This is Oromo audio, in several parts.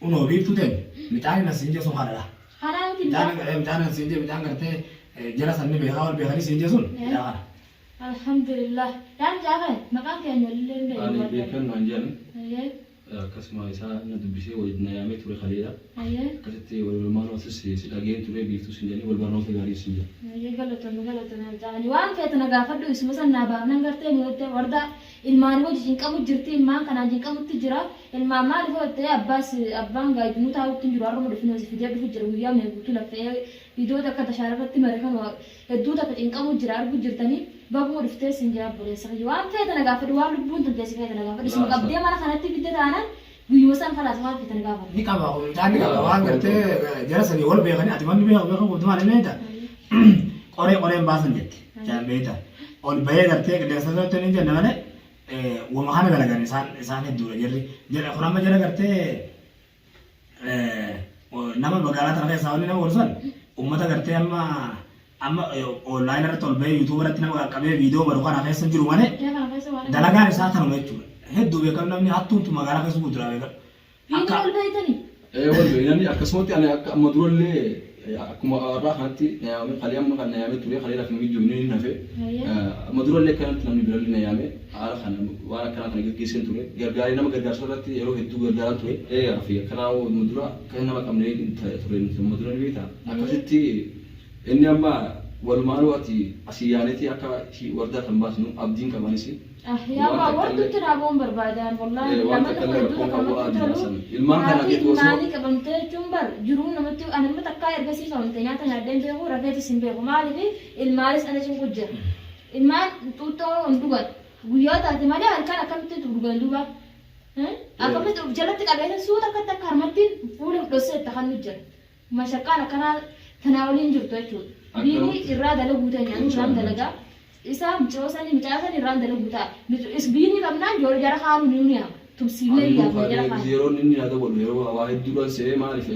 Unoo biiftuu teenya micaan inni siin jee sun kanadha. Kanaa miti Micaan mucaa. micaan siin jee micaan gartee jara san ni beekaa wal beekanii siin jee sun micaa kana. Alhamdulillah. Yaa mucaa kana maqaan keenya walillee hin beeknu Ani barbaade. beekan naan jedhan Hayyee. akkasuma isaa na dubbisee wal na yaamee ture kaleedha. Hayyee. Akkasitti wal walumaan asis si dhageen ture biiftuu sin jedhanii wal barnoota gaarii sin jedhan. Hayyee galatoomi galatoomi mucaa. Ani waan feete na gaafadhu isuma san naa baafnan gartee mootte warda ilmaan hojii cinqamu jirti ilmaan kanaan cinqamutti jira ilmaan maaliif hojjete abbaas abbaan gaajjinuu taa'utti hin jiru har'uma dhufin hojii fidee dhufu jira guyyaa mee guutuu laffee viidiyoo takka tashaara irratti mare kanuma hedduu takka cinqamu jira argu jirtanii baguma dhuftee sin jira obboleessa kiyya waan feete na gaafadhu waan lubbuun tantee si feete na gaafadhu isuma qabdee mana kanatti fidde taanaan guyyuma san kalaas waan feete na gaafadhu. Ni qaba kun mucaan ni qaba waan gartee jara sanii wal beekanii ati wanni beeku beeku qabdu maal inni beekta qoree qoreen baasan jette jaan beekta ol bahee gartee qilleensa irratti ni jenne malee wama kana dalagan isaan isaan hedduudha jarri jara kun amma jara gartee nama magaalaa tana keessaa wanni nama gorsan ummata gartee amma amma online irratti ol bahee YouTube irratti nama qaqqabee viidiyoo baru kana keessa jiru malee dalagaan isaa tanuma jechuudha. Hedduu beekamu namni hattuun tun magaalaa keessa guutuudha beekamu. Viidiyoo ol beeytanii? Ee wal beeynani akkasumatti ani akka amma durallee akkuma har'aa kanatti na yaame kalee amma kan na yaame ture kalee lafa mijoofne ni hafe amma durallee akkanatti namni birallee na yaame haala kana waan akkanaa kana gaggeesseen ture gargaaree nama gargaarsa irratti yeroo hedduu gargaaraan ture ee fi akkanaa amma dura akka nama qabne ture amma dura ni beekta akkasitti inni amma walumaanuu ati asii yaaneeti akka wardaa kan baasnu abdiin qabanis. Ah yaa Waan waa takka wartutti illee naa ba'uun barbaadaan wallaahi Eh, waan namanni takka kun illee hedduu rakkoon takka qabu namatti aaduma tolu san. Ilmaan kana haati geetu osoo ilmaanii qabamtee jechuun bar jiruu namatti ani amma takkaa ergasii qabamte nyaata nyaadhee hin beeku rafeetis hin beeku maaliif ilmaanis ana cinqu jira ilmaan xuuxxoo hin dhugan guyyaa taate malee halkan akkamitti dhugan duuba akkamitti of jalatti qabeetin suuta akkatti akka harmattiin fuula dhossee itti kannu jira. Mashaqqaan akkanaa tanaa olii hin jirtu jechuudha. Biinii Akkanumatti. irraa dalaguu teenya anuu irraan Inshallah. dalagaa. Isaa mucoo sanii mucaa sanii irraan dalaguu ta'a. Is biinii qabnaan ijoollee jara kaanuu ni ni yaama. Tumsiifnee Ani yaamna jara kaan. yeroo inni na dabalu yeroo waa hedduudhaan se'ee maaliif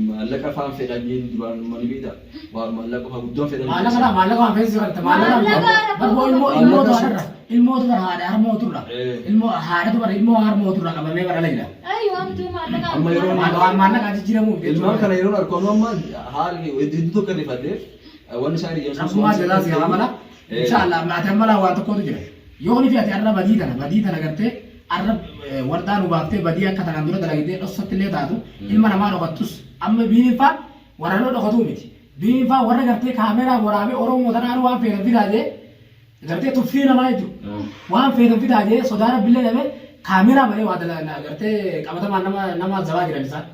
maallaqa faan fedhan jeen duraan mani beekta waa maallaqa faa guddaan fedhan Maallaqa laa maallaqa waan feessu kan maallaqa Maallaqa rakkoo Barboo ilmoo qaba. ilmoo Maallaqa haadha ilmoo bara haadha harmoo turra Eh. ilmoo haadhatu bara ilmoo harmoo turra qabamee bara jira. Ayyoo amtuu maallaqa Amma yeroo maallaqa. Waan maallaqa jijjiiramuuf Ilmaan kana yeroo argu amma haalli hedduu tokko rifadhee wanni isaan ijaan Rabbumaa jalaa si haa mala. Inshallah amma ati amma laa waan tokkotu jira. Yoo ni fi ati arra badii tana gartee arra wardaa nu baaftee badii akka tanaan dura dalagdee dhossatti illee taatu ilma namaa dhokattus amma biiniin faa warra nama dhokatuu miti. Biiniin faa warra gartee kaameeraa waraabee Oromoo tanaan waan feetan fidaa jee gartee tuffii namaa jechuudha. Waan feetan fidaa jee sodaa rabbillee dhabee kaameeraa malee waa dalagaa gartee qabatamaan nama nama zabaa jiran isaan.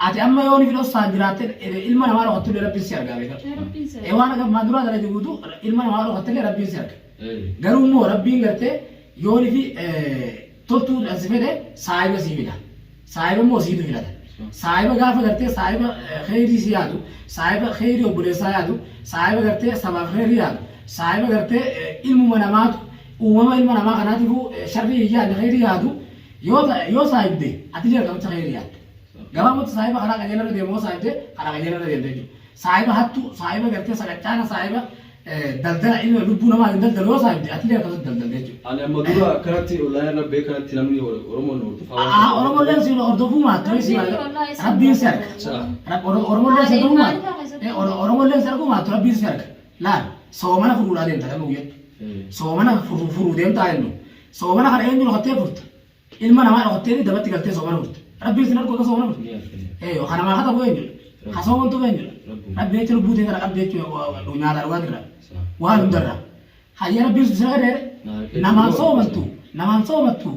Ati amma yoo ni dhossaan jiraatte ilma namaa dhokattu illee rabbiin si argaa beekadhu. Rabbiin si Ee waan akka ammaan duraa dalage guutuu ilma namaa dhokattu illee rabbiin si arga. Garuu immoo rabbiin gartee yoo ni fi toltuu si fedhe saahiba sii fida. Saahiba immoo siitu filata. Saahiba gaafa gartee saahiba kheyrii si yaadu, saahiba kheyrii obboleessaa yaadu, saahiba gartee sabaaf kheyrii yaadu, saahiba gartee ilmuma namaatu uumama ilma namaa kanaatiifuu sharrii hin yaadne kheyrii yaadu yoo yoo saahibde ati illee akkamitti kheyrii yaadda. Gabaabumatti saahiba karaa qajeela irra deemu yoo saahibde karaa qajeela irra deemta jechuudha. Saahiba hattuu, saahiba gartee saqaccaana, saahiba daldala ilma lubbuu namaatiin daldalu yoo saahibde ati illee akkasumatti daldalte jechuudha. Ani amma dura akkanatti online irra beekanatti namni Oromoon hordofaa waan Aa Oromolleen si hordofuu maattu si Rabbiin wallahi si Rabbiin si arga. Oromolleen si Haadha arguu ilmaanii maattu. faa keessatti. Oromolleen si arguu maattu Rabbiin si arga. Laal soomana furuudhaa deemta nama guyyattu. Soomana furuu deemtaa jennu. Soomana kana eenyu dhokattee furta? Ilma namaa dhokattee dabatti galtee soomana furta. Rabbiin sin argu akka soomana furta. Ee kana maa katabu eenyudha? Ka soomantuuf eenyudha? Rabbi jecha lubbuu tee tana qabdi jechuudha nyaata dhugaatirraa. Waan hundarraa. Hayya Rabbiin sun sirra dheere namaan soomantu namaan soomattu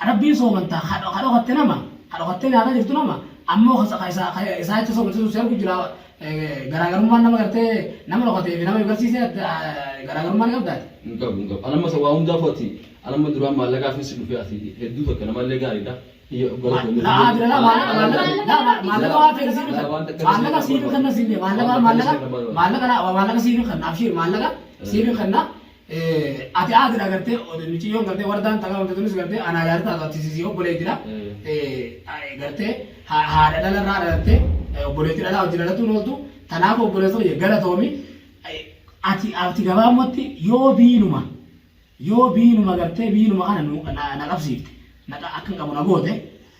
Rabbiin soomanta ka dhokatte nama ka dhokattee nyaataa jirtu nama ammoo ka isaa isaa jecha soomantu sun si argu jira garaagarummaan nama gartee nama dhokatee fi nama garsiisee garaagarummaa ni qabdaati. Hin qabu hin qabu. Anamma waa hundaafuu ati anamma duraan maallaqaafin si dhufe ati hedduu takka namallee gaariidha. Maallaqa waan fedhe siif maallaqa siif kenna siif maallaqa maallaqa maallaqa maallaqa siif kenna abshiir maallaqa siif kenna ati aadira gartee miciyyoon gartee wardaan taqa tunis gartee anaa yaada taatu ati sisi obboleettidha gartee haadha dhala irraa dhalattee obboleetti dhalaa hojii dhalatuun ooltu tanaaf obboleessa hojii galatoomi ati ati gabaabumatti yoo biinuma Yoo biinuma gartee biinuma kana nu na na qabsiifte na akka hin qabu na goote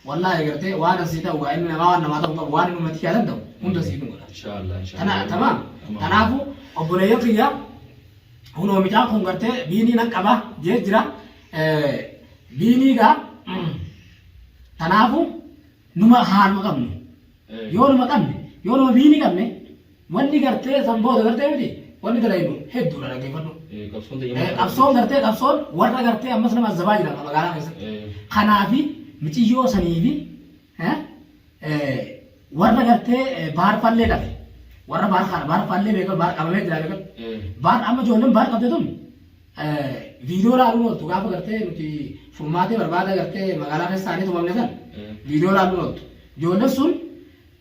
Wallaahi gartee waan asii ta'u gaa ilmi namaa waan namaa ta'u qabu waan inni ummati yaa danda'u hunda siif hin godha. Inshallah Tana inshallah. tamaam. Kanaafuu obboleeyyan kiyya hunoo micaan kun gartee biinii nan qaba jee jira. Biinii gaa kanaafuu numa haaluma qabnu. Yoo numa qabne yoo numa biinii qabne wanni gartee san booda gartee miti wanni dalaynu hedduudha dhaggeeffadhu. Qabsoon ta'e. Qabsoon gartee qabsoon warra gartee ammas nama azzabaa jira magaalaa keessatti. Kanaafi miciyyoo saniifi warra gartee baar fallee dhabe warra baar kana baar fallee beekan baar qabamee jira beekan baar amma ijoolleen baar qabde tun viidiyoo laaluun ooltu gaafa gartee nuti furmaatee barbaada gartee magaalaa keessa taanee tumamne san viidiyoo laaluun ooltu ijoolleen sun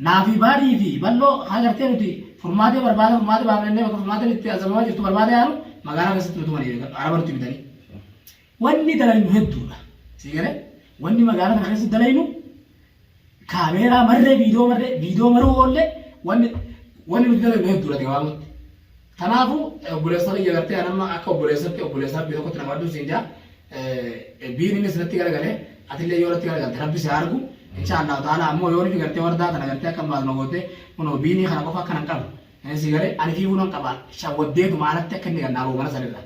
naafi baarii fi bal'oo haa gartee nuti furmaatee barbaada furmaatee baafnee bakka furmaateen itti azabamaa jirtu barbaada yaalu magaalaa keessatti nu tumanii beekan araba nutti bitanii. Wanni dalaynu hedduudha. Sii galee? Wanni magaalaa tana keessatti dalaynu kaameeraa marree viidiyoo marree viidiyoo maruu oollee wanni wanni nuti dalaynu hedduudha gabaabumatti. Kanaafuu obboleessa kiyya gartee an amma akka obboleessatti obboleessa rabbii tokkotti nama aduu siin jaa biin inni sinatti garagalee atillee yoo irratti garagalte rabbi si haa argu insha Allahu ta'ala ammoo yoo nuti gartee wardaa tana gartee akka hin baasnu goote kunoo biinii kana qofa akkana hin qabu. Si galee ani fiiguu nan qaba shawwaddeetuma alatti akka inni gannaa ba'u mana sanirra.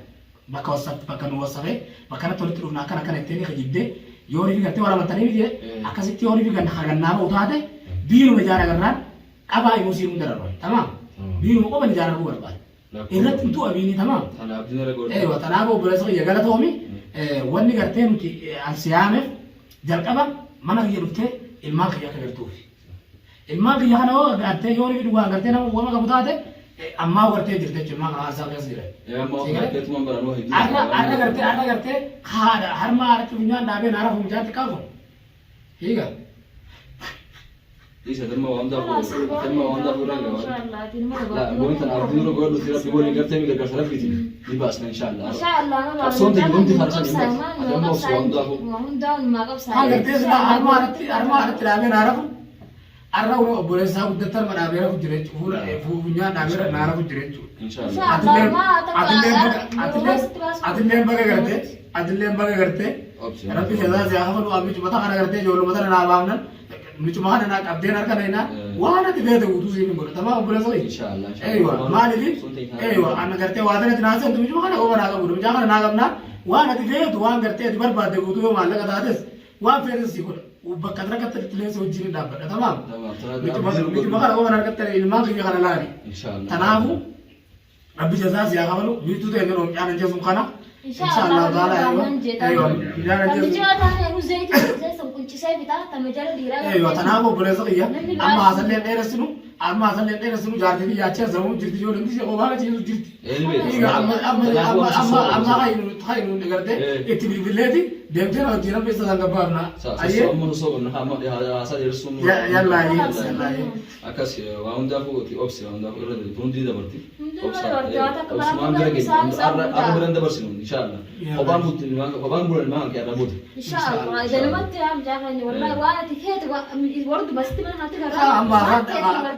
Bakka wassaf bakka nu wassafee bakka kanatti walitti dhufna akkana akkana ittiin kijibdee yoo rifi gartee wal amantanii miti akkasitti yoo rifi ganna hagannaa ba'u taate biinuma ijaan agarraan qabaa himuu siin hunda rarra tamaam biinuma qofa ijaan arguu barbaada irratti hin du'a biinii tamaam eewa tanaaf obboleessa kiyya galatoomi wanni gartee nuti an siyaameef jalqaba mana kiyya dhuftee ilmaan kiyya akka gartuufi. Ilmaan kiyya kana hoo gartee yoo inni dhugaan gartee nama uwwama qabu taate ammaa gartee jirte jechuudha ilmaan kana waan isaan keessa jiran. Arra arra gartee arra gartee haadha harma haadhatti funyaan dhaabee naara funyaan xiqqaa kun. Hiika. Isa damma waan hundaaf damma waan hundaaf irraa gaba. La goon tan abdii nurra godhadhu si rabbi waliin gartee mi gargaarsa rabbiiti ni baasna inshallah. Qabsoon teenya hundi karaa san hin batu. Ati amma obsi waan hundaafuu. Haa gartee silaa harma haadhatti harma haadhatti dhaabee naara fu. Arra unoo obboleessaa guddatti harma dhaabee rafu jira jechuudha. Fuula funyaan dhaabee naara fu jira jechuudha. Inshallah. Atilleen baga atilleen baga gartee atilleen baga gartee rabbi jazaa si haa kafalu michuma kana gartee ijoolluma tana naa baafnan michuma kana naa qabdeen harka naynaa waan ati feete guutuu siif hin godha tamaa obboleessa kiyya. Inshallah. Eeywa maaliif eeywa ana gartee waa tanatti naa seentu michuma kana qofa naa qabu mucaa kana naa qabnaa waan ati feetu waan gartee ati barbaadde guutuu yoo maallaqa taates waan feetes si godha bakka ati rakkatti illee si wajjin hin dhaabbadha tamaam michuma kana qofa harkatti ilmaan kiyya kana laali tanaafu rabbi jazaa si haa kafalu biiftuu ta'e kan mucaan ajjeesuun kana insha Allah taala eeywa mucaan ajjeesuun eeywa tanaafu obboleessa kiyya amma hasallee dheeressinu amma hasallee dheeressinu jaartii biyya achi azamuu jirti ijoolleen tishee qofaa ciisu jirti. Egaa amma amma amma amma amma haynu haynu gartee itti bilbileeti deemtee na wajjin rabbi isa san gabbaafna. Ayyee yalla ayyee yalla ayyee. Akkas waa hundaafuu obsi waa hundaafuu irra darbi hundi dabarti. Hundinuu dabarti, waan takka Obsumaan bira geenya isaanis arra arguudha. arra biran dabarsinu inshallah. Kophaan butti kophaan bulan ilmaan kee arra booda. Inshallah ganamatti yaa mucaa keenya wallahi waan ati feete wardu basti mana kanatti Amma garraa afaan